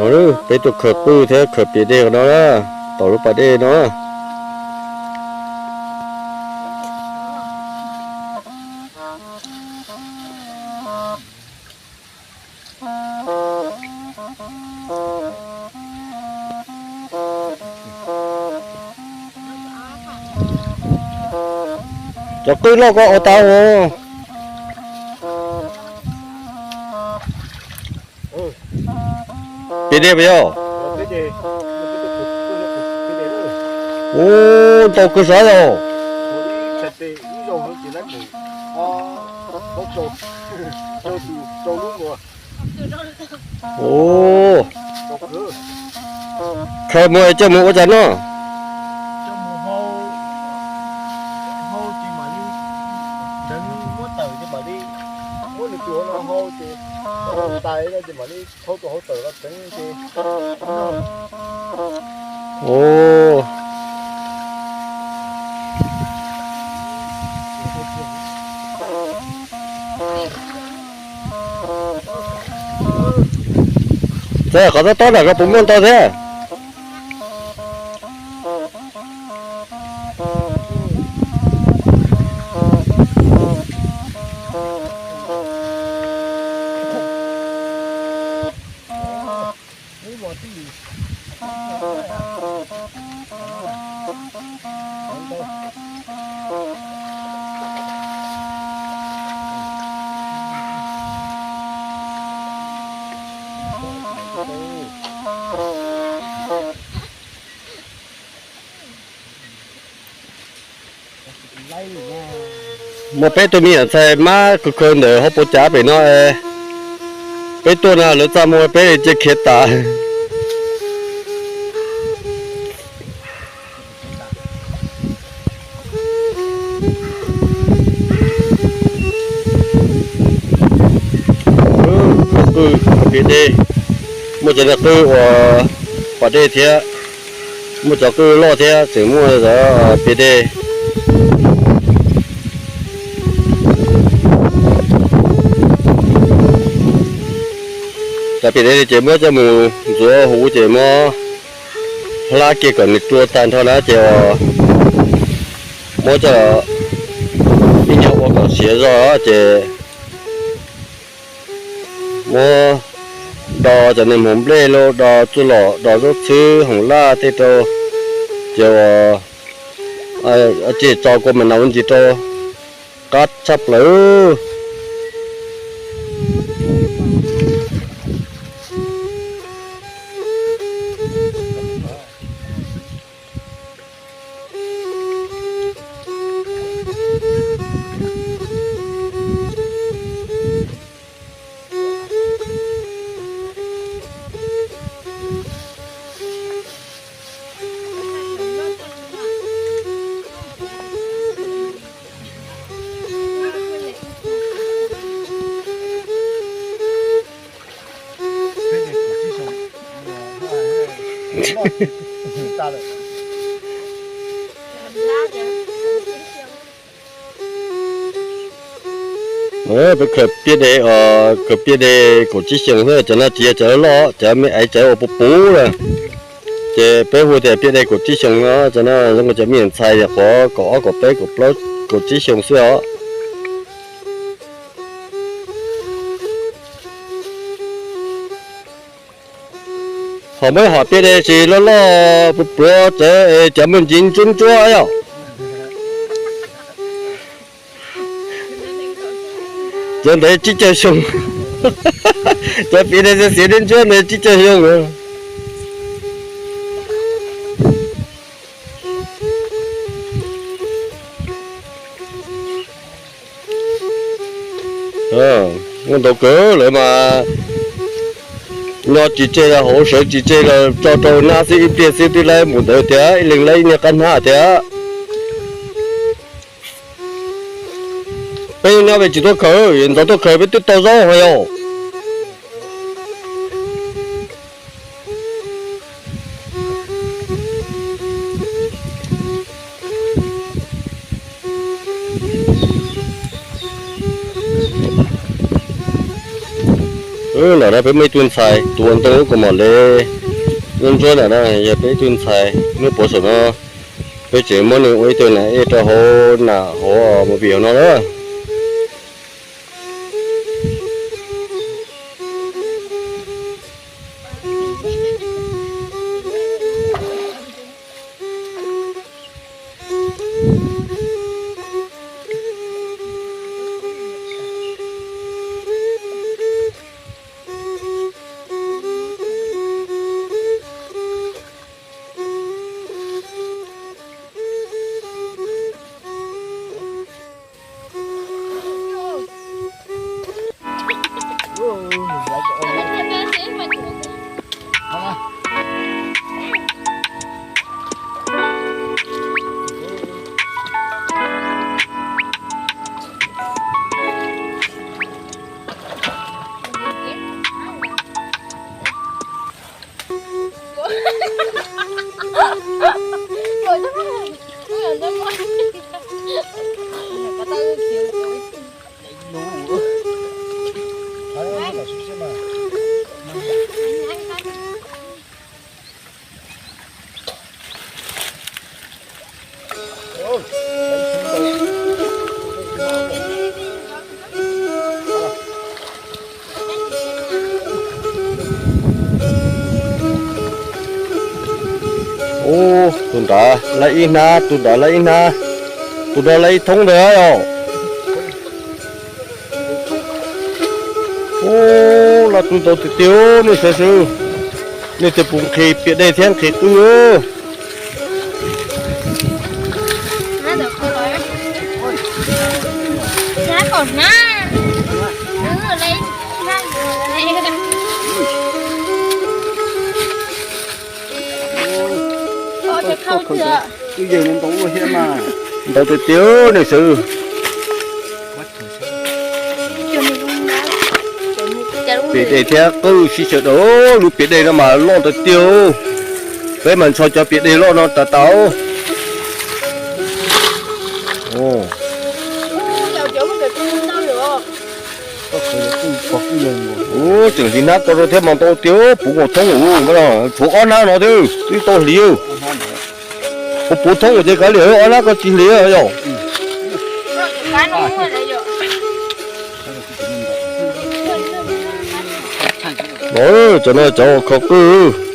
Peb tuaj khaws qwj thiab khaws pias dej no na, tom lub pas dej no. Cov qwj loj koj ua tau os. Pias dej puas yog? Ub, ntau kawg sab yog. Ub, khaws mus es coj mus ua cas noj? Ub, txawm qhov tob tob nram ko puas muaj ntau thiab? Muaj peb tug me nyuam ntxhais mab khaws khaws ntawm hauv paus cav pem no es, peb tuaj no lawv txaj muag peb li cia khiav tas. Qwj, pias dej, muaj cov qwj uas pas dej thiab, muaj cov qwj loj thiab tseem muaj cov pias dej. Cov pias dej ces muab coj mus ntxuav huv ces muab hlab kiag kom nws rua tag nrho na ces muab coj ib nyuag ua kom siav zog ces muab do cov niag hmoov nplej los do txuj lom do zaub txhwb hoom laj tej rau ces ces tso kua mas nas ua ntsis rau qab tshaj plaws. Peb khaws pias dej, khaws pias dej kaum tsib xyoos xwb, cov no tsis yog cov loj, cov me aiv cov uas puv puv na. Ces peb hu tias pias dej kaum tsib xyoos no, cov no zoo li cov me nyuam ntxhais yog qhov kaum ob kaum peb kaum plaub kaum tsib xyoos xwb os. Ho muab hom pias dej tsis loj loj pluav pluav txawv es cov muaj ntsis ntsuab ntsuab yom. Cov ntawd tsib caug xyoo. Cov pias dej xiav xiav ntsuab ntsuab ntawd tsib caug xyoo. Muaj ntau kawg lawm mas nyob tsis tseg los hauv, sawv tsis tseg los tso rau nab xwb, ib pliag xwb twb laib mus ntawd tiag, ib leeg laib ib niag qab hnab tiag. Peb nyob pem tsis tuaj khaws, ntxov tuaj khaws peb twb tau zaub ho yom. Ntawm no peb muaj ib tug ntxhais tuav ntoo lub kaus mom le, ntsuab ntsuab ntawm no yog peb ib tug ntxhais nyob puag saum no. Peb tseem muab nws ua ib tug nas ej rau hauv nas hauv movie hauv no na. Ub, tus nrad laib ib hnab, tus nrad laib ib hnab, tus no laib ib thoob ntawd os. Ub, loj tus ntau tiag tiag nej sawv daws. Nej twb pum nqhis piam dej thiab nqhis qwj. Ntau tiag tiag nej sawv daws. Piam dej thiab qwj sib sawv daws, lub piam dej no mas loj tiag tiag. Peb mas ntshaw cov piam dej loj no tas tas. Ub, tseem hliv hnab ko rau thiab mas ntau tiag, puv nkaus thoob ua no, tshuav ob hnab no twb tau hliv. Puv puv thoob ua ces kav liam, ob hnab ko tsis hliv yom. Cov no cov kho qwj.